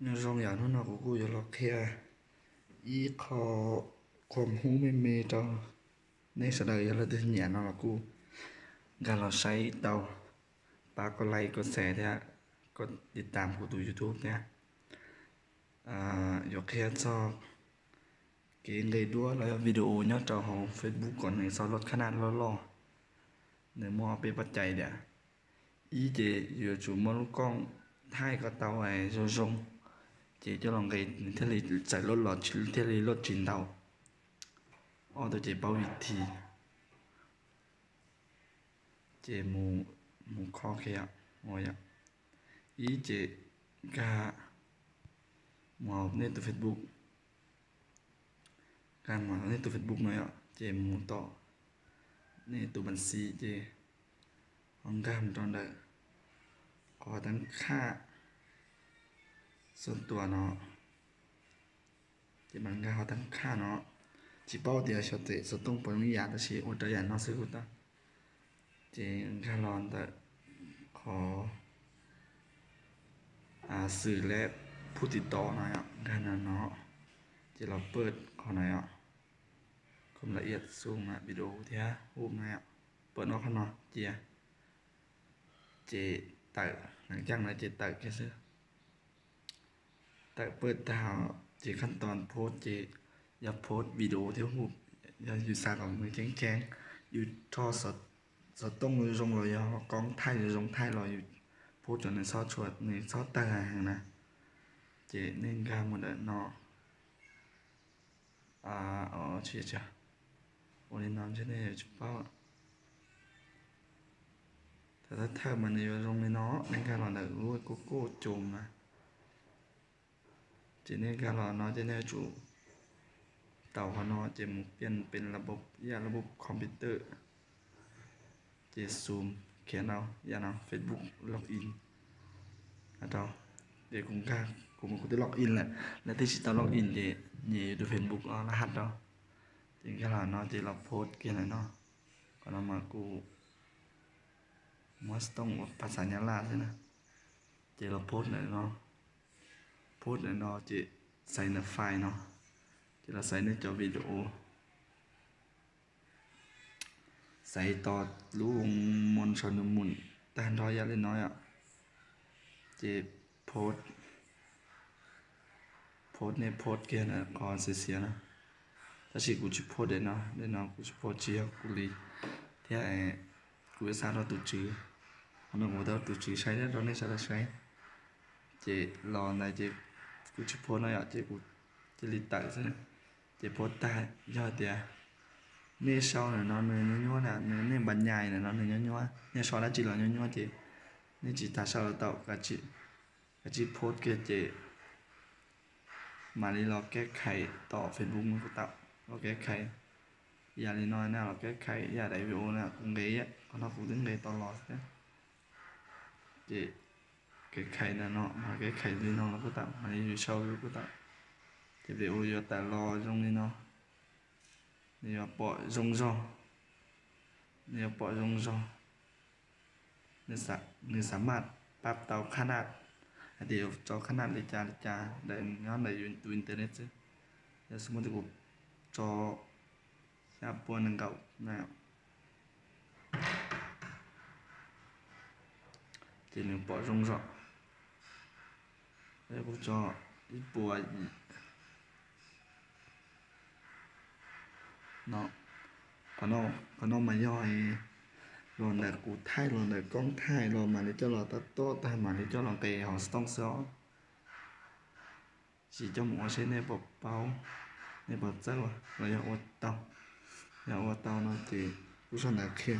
Nyob zoo, yog hnub no kuv kuj yuav los qhia ib qho qhuam hub me me rau nej sawv daws, yog leej twg nyiam no los kuj nkag los saib tau, pab koj like koj share thiab koj tiv tam kuv tus YouTube thiab. Yuav qhia txog kev nqe duab los yog video nyob rau hauv Facebook kom nws txhob loj khab naj loj loj. Nws muaj ob peb pab cai tias, ib ces yuav tsum muaj lub kooj thaij kom tau zoo zoo, ces coj los nqe nws thiaj li txawm loj los thiaj li loj tsis ntau. Ob tug ces paub vim thi, ces mus kho kiag. Ib ces nkag mus hauv nej tus Facebook, nkag mus hauv nej tus Facebook no yom, ces mus tom nej tus npas xis ces ho nkag mus rau ntawm qhov tab khaj xub tuas no, ces mam nkag qhov tab khaj no. Tsis paub tias xyov tes xov tooj puas zoo ib yam tab sis ua rau yam no xwb kuj tau. Ces nkag los ntawm qhov xwm leb phuj tim tod no yom, nkag no no, ces los pawj qhov no yom, kom la iab xu video thiab hub no yom, pawj no qhov no cia, ces tawm, hnav ceej no ces tawm kiag xwb. Tawm pawj tag ces khaj tos phob ces yog phob video thiab hub, yog yus xav kom nws kheev kheev, yus rho xov tooj zoo los yog koob thaij zoo thaij los yus phob kom nws txhob tshuav nws txhob tawg heev na. Ces nej nkag mus ntawm no, ua li no ntshe nej yuav tsis paub. Thaum thawj mas nws yuav zoo li no, nej nkag los ntawm lub kuj kuj cus mas, ces nej nkag los no ces nej yuav tsum tau qhov no ces mus piaj pes la bub ib yam la bub computer, ces xum khiav no ib yam no Facebook log in rau. Ces kuv nkag, kuv mus kuv twb log in lawm, lawv twb tsis tau log in ces nyem yus tus Facebook los laj haj rau. Ces nkag los no ces los phob kiag ntawm no, qhov no mas kuv muab xov tooj ua phas xas Nyab Laj xwb na. Ces los phob ntawm no, phob ntawm no ces xaiv ntawm file no, ces los xaiv nej cov video, xaiv tos lub moos saum nws mus tag nrho yam li no yom. Ces phob, phob nej phob kiag ntawm qhov xiav xiav na. Tab sis kuv tsis phob daim no, daim no kuv tsis phob tsis yog kuv li, thiab kuv yuav xa rau tus tswv. Qhov no kuv tau tus tswv saib thiab rau nej sawv daws saib. Ces los ntawd ces kuv tsis phob no yom, ces kuv cia li tawm xwb. Ces phob tag, yog tias nej sau ntawm no nws nyuaj nyuaj na, nej npam nyais ntawm no nws nyuaj nyuaj, nej sau dab tsi los nyuaj nyuaj ces nej tsis tas sau los tau, kav tsij phob kiag ces mam li los keb khais tom Facebook no kuj tau, los keb khais ib yam li no na, los keb khais ib yam daim video na kuv nqe, qhov no kuv twb nqe tau los thiab. Ces keb khais ntawm no, mam keb khais li no los kuj tau, mam li yus sau kuj tau. Ces video yuav tawm los zoo li no, nws yuav pom zoo zog, nws yuav pom zoo zog. Nws xa maj pab tau khab naj, hais tias yuav tso khab naj li cas li cas ntawm nyob ntawm yus tus internet xwb. Yog xws muaj tias kuv tso xya pua nees nkaum na, ces nws pom zoo zog. Kuv tso ib puas no. Qhov no mas yog los ntawm kuv thaij los ntawm koob thaij los mam li coj los tab tom tag mam li coj los nqes hauv xov tooj xwb os. Tsis coj mus ua seb nej puas paub, nej puas txawj los yog ua tau. Yog ua tau no ces kuj sau ntawv qhia.